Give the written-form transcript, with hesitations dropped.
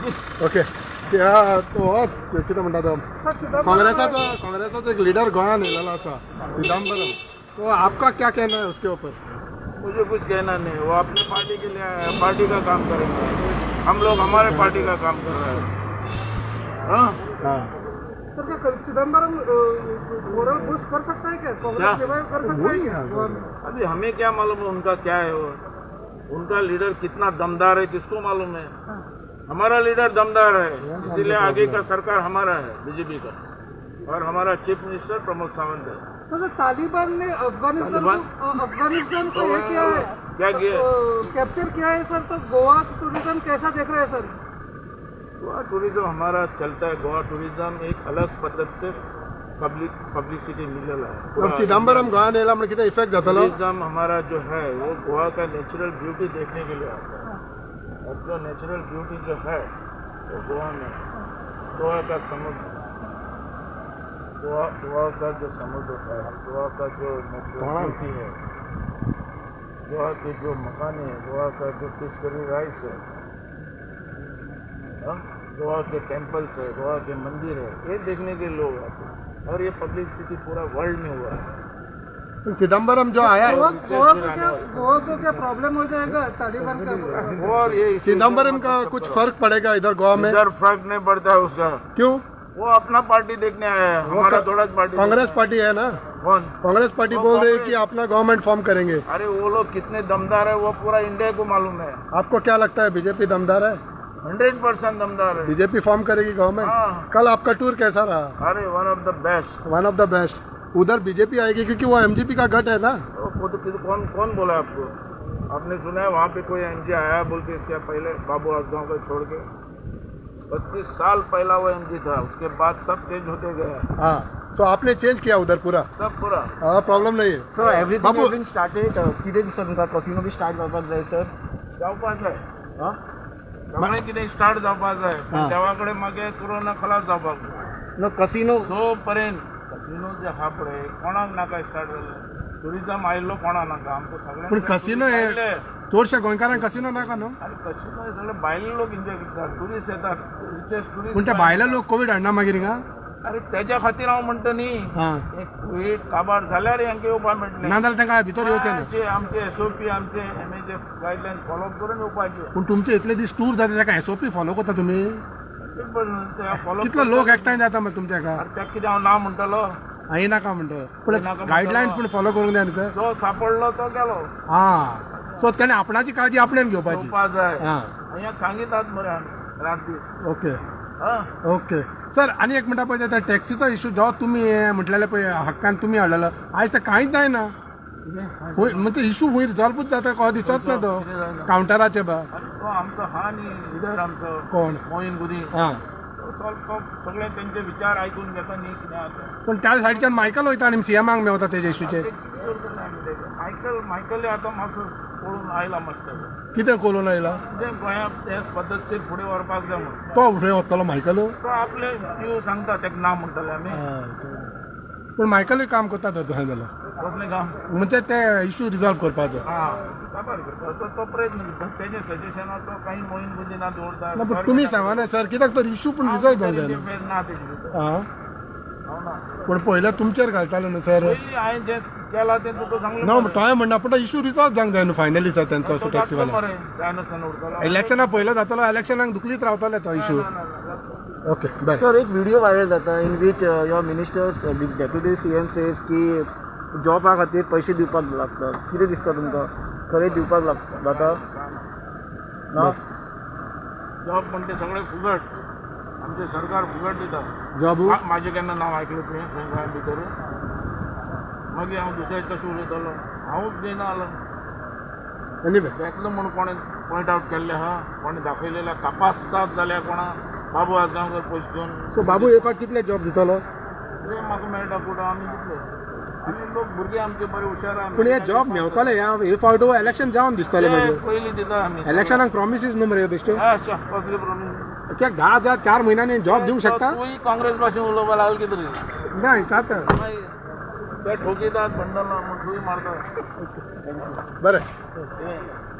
Okay. त्या तो कितें म्हणटा तो, काँग्रेसाचो एक लीडर गोंयांत येयलेलो आसा, चिदंबरम. तो आपका क्या कहना है उसके ऊपर? मुझे कुछ कहना नहीं. वो अपने पार्टी के लिए आया है, पार्टी का काम करेंगे. हम लोग हमारे पार्टी का काम कर रहे हैं. हाँ. हाँ. सर, क्या चिदम्बरम मोरल बूस्ट कर सकता है क्या? क्या? कांग्रेस रिवाइव कर सकता है वही क्या है। गोवा में? अभी हमें क्या मालूम है उनका क्या है. वो उनका लीडर कितना दमदार है, किसको मालूम है? हमारा लीडर दमदार है, इसीलिए आगे का सरकार हमारा है, बीजेपी का, और हमारा चीफ मिनिस्टर प्रमोद सावंत है. सर, तालिबान ने अफगानिस्तान तालिबान? को, अफगानिस्तान को ये किया है. क्या किया? कैप्चर किया है सर, तो गोवा टूरिज्म कैसा देख रहे हैं सर? गोवा टूरिज्म हमारा चलता है. गोवा टूरिज्म एक अलग पद्धत से पब्लिक पब्लिसिटी मिलेला है. अब चिदंबरम गोंयांत येयला म्हणून कितें इफेक्ट जातलो? टूरिज्म हमारा जो है, वो गोवा का नेचुरल ब्यूटी देखने के लिए आता है और जो नेचुरल ब्यूटी जो है, वो गोवा में है. गोवा का समुद्र, गोवा गोवा का जो समुद्र है, गोवा का जो नेचुरल ब्यूटी है, गोवा के जो मकान है, गोवा का जो फिश करी राइस है, हाँ? गोवा के टेम्पल्स है, गोवा के मंदिर है, ये देखने के लोग आते हैं और ये पब्लिसिटी पूरा वर्ल्ड में हुआ है. पण चिदंबरम जो आया गोवा है, गोवा को क्या, गोवा को क्या प्रॉब्लम हो जाएगा तालिबान का? और ये चिदंबरम का कुछ फर्क पड़ेगा इधर गोवा में? इधर फर्क नहीं पड़ता है उसका. क्यों? वो अपना पार्टी देखने आया है, हमारा थोड़ा पार्टी. कांग्रेस पार्टी है ना. कौन? कांग्रेस पार्टी वो बोल रही है कांग्रेस- कि अपना गवर्नमेंट फॉर्म करेंगे. अरे, वो लोग कितने दमदार है, वो पूरा इंडिया को मालूम है. आपको क्या लगता है, बीजेपी दमदार है? 100% दमदार है. बीजेपी फॉर्म करेगी गवर्नमेंट? हाँ. कल आपका टूर कैसा रहा? अरे, one of the best. One of the best. उधर बीजेपी आएगी क्योंकि वो एमजीपी का गढ़ है ना. कौन कौन बोला आपको? आपने सुना है वहाँ पे कोई एमजी आया बोल के? इसके पहले बाबू आजगांव का छोड़ के 32 साल पहला वो एमजी था. उसके बाद सब चेंज होते गए. हाँ, सो आपने चेंज किया उधर पूरा? सब पूरा. हाँ, प्रॉब्लम नहीं है. सो एवरीथिंग बाबू- हॅज बीन स्टार्टेड. कितें दिसता तुमकां, कसिनो बी स्टार्ट जावपाक जाय सर? जावपा जाय. सगळें कितें स्टार्ट जावपा जाय, पण देवा कडेन मागीर कोरोना खलास जावपाक जाय. No, casino. जो पर्यंत कसिनो जे आहा पळय, कोणाक नाका स्टार्ट जाल्लें. टुरिजम आयिल्लो कोणा नाका? आमकां सगळ्यांक. पूण कसिनो हे चडशा गोंयकारांक कसिनो नाका न्हू. आनी कसिनो हे सगळे भायले लोक एन्जॉय करतात, टुरिस्ट येतात, रिचेस्ट टुरिस्ट. पूण ते भायले लोक कोवीड हाडना मागीर हिंगा. अरे, तेज्या खातीर हांव म्हणटा न्ही, हे कोवीड काबार जाल्यार हांकां येवपाक मेळटलें. ना जाल्यार तांकां भितर येवचें ना. आमचे आमचे एसओपी, आमचे एमएचएफ गायडलायन फॉलो करून येवपाचे. पूण तुमचे इतले दीस टूर जाता, ताका एसओपी फॉलो करता तुमी? फॉलो. कितलो लोक एकठांय जाता मरे तुमच्या हाका. अरे, तेका कितें हांव ना म्हणटलो? हांवें नाका म्हणटा, पूण नाका म्हणटलो. गायडलायन्स पूण फॉलो करूंक जाय न्ही सर. जो सापडलो तो गेलो. हा, सो तेणे आपणाची काळजी आपणेन घेवपाची. येवपा जाय. हांगा सांगितात मरे आमी रात दीस. हा. ओके सर, आनी एक म्हणटा पळय, त्या टॅक्सीचो इशू जो तुमी हे म्हटलेले पळय, हक्कान तुमी हाडलेलो, आयज ते कांयच जायना. म्हणजे इशू खंय रिजॉल्वूच जाता कसो दिसत ना तो. कितें जायना? कावंटराचे बा. आनी तो आमचो हा न्ही लिडर आमचो. कोण? मोहीन गुदी. हा. तो सॉल्व, तो सगळे तेंचे विचार आयकून घेता न्ही, कितें आहा तें. पूण त्या सायडच्यान मायकल वयता आनी सीएमाक मेवता तेजे इशूचेर. ते कितें करतले आमी तेजेर? मायकल मायकल आतां मातसो पळून आयला मातसो. कितें कोलून आयला? म्हणजे गोंयांत तेच पद्दतशीर फुडें व्हरपाक जाय म्हणून. तो फुडें वतलो मायकल? तो आपले जीव सांगता, तेका ना म्हणटले आमी? पूण मायकलूय काम करता तो थंय जाल्यार. कसलें काम? म्हणजे ते इशू रिजॉल्व करपाचो. हा, काबार करता तो. तो प्रयत्न करता, तेजे सजेशनार तो काही मोहीन गुदी ना दवरता. ना, पूण तुमी सांगना सर, कित्याक तर इशू पूण रिजॉल्व जावंक जाय न्हू. ना तेजे भितर. हांव ना. पूण पयलें तुमचेर घालताले न्हू सर. पयलीं हांवें जें केलां तें तुका सांगलें. ना, तोय म्हणना, पूण इशू रिजॉल्व जावंक जाय न्हू फायनली सर तेंचो. तो जातलो टॅक्सीवाले मरे, जायनासतना उरतलो? इलेक्शना पयलें जातलो, इलेक्शनाक दुखलीत रावतले तो इशू. ना, ना, ना, जातलो. ओके, बरें. सर, एक व्हिडिओ व्हायरल जाता in which your minister, deputy CM says की जॉबा खातीर पयशे दिवपाक लागता. कितें दिसता तुमकां, खरें दिवपाक जाता ना? जॉब म्हणटे सगळे फुगट. आमचें सरकार फुगट दिता. जॉब. म्हाजें केन्ना नांव आयकलें तुवें खंय गोंया भितर? मागीर हांव दुसऱ्याक कशें उलयतलो? हांवूच दिना जालो. एनीवे. घेतलो म्हूण कोणें पॉयंट आवट केल्लें आहा? कोणें दाखयलेलें तपासतात जाल्यार कोणा बाबू आजगांवकर पयशे घेवन? सो बाबू एक फावट कितले जॉब दितलो? ते म्हाका मेळटा कुठं, आमी दितले. आनी लोक भुरगे आमचे बरे हुशार आहा. पूण हे जॉब मेवतले ह्या हे फावट इलेक्शन जावन दिसतले मागीर. पयलीं दिता आमी. इलेक्शनाक प्रॉमिसीस न्हू मरे बेश्टे. अच्छा, कसले प्रॉब्लेम? कित्याक 10,000 4 म्हयन्यांनी जॉब दिवंक शकता? तूंय काँग्रेस भाशेन उलोवपाक लागल कितें रे? ना, जाता. मागीर ते ठोकितात बंडलां म्हूण तूंय मारता. बरें. ते